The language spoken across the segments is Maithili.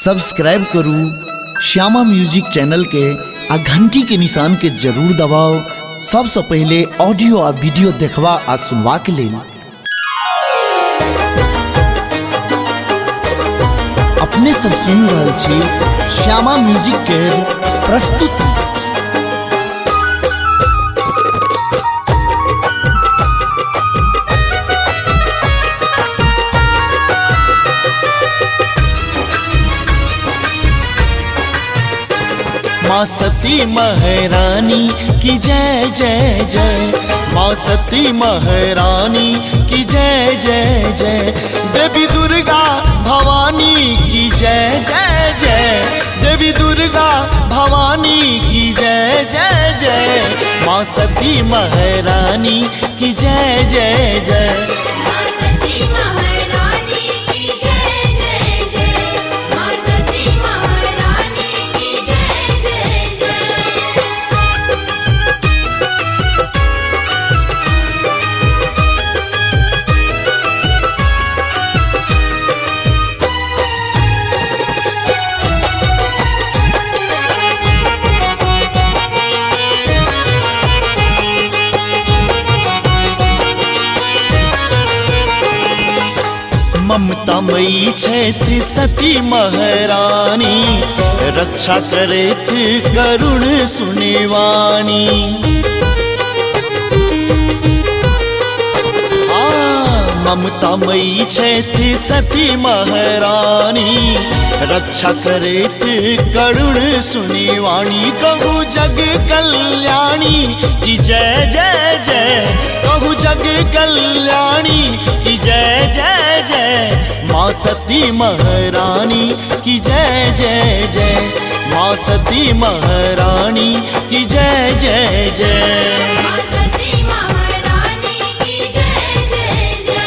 सब्सक्राइब करू श्यामा म्यूजिक चैनल के आ घंटी के निशान के जरूर दबाओ सबसे पहले ऑडियो आ वीडियो देखवा आ सुनवा के लेल। अपने सब सुन रहल छी श्यामा म्यूजिक के प्रस्तुति। माँ सती महारानी की जय जय जय, माँ सती महारानी की जय जय जय, देवी दुर्गा भवानी की जय जय जय, देवी दुर्गा भवानी की जय जय जय, माँ सती महारानी की जय जय जय। माँ सती महारानी की जय जय जय, माँ सती महारानी की जय जय जय। ममता मई छथि सती महारानी, रक्षा करैत करुण सुनिवानी। ममता मई छथि सती महारानी, रक्षा करैत करुण सुनिवानी। कहू जग कल्याणी की जय जय जय, कहू जग कल्याणी की जय जय जय, माँ सती महारानी की जय जय जय, माँ सती महारानी की जय जय जय। माँ सती महारानी की जय जय जय।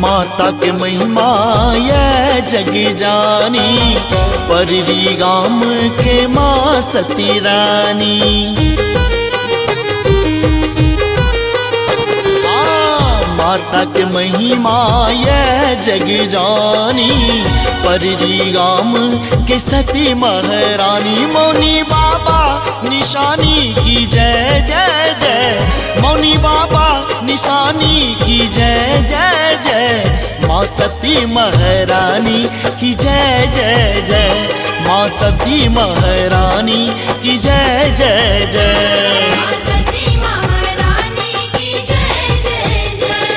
माता के महिमा ये जग जानी, पररी गाम के माँ सती रानी। माता के महिमा ये जग जानी, पररी गाम के सती महारानी। मौनी बाबा निशानी की जय जय जय, मौनी बाबा निशानी की जय जय जय, माँ सती महारानी की जय जय जय, माँ सती महारानी की जय जय जय। माँ सती महारानी की जय जय जय।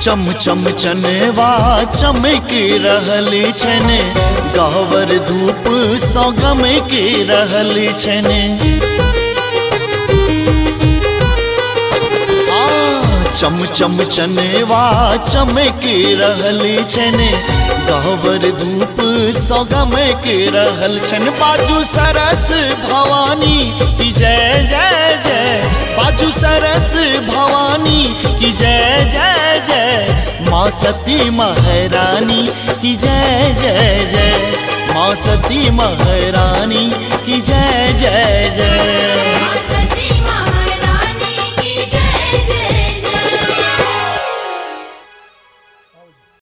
चम चम चनवा चमक रहल छने, गहवर धूप सँ गमक रहल छने। चम चम चनवा चमक रहल छने, गहवर धूप सँ गमक रहल छने। बाजू सरस भवानी की जय जय जय, बाजू सरस भवानी की जय जय जय, माँ सती महारानी की जय जय जय, माँ सती महारानी की जय जय जय।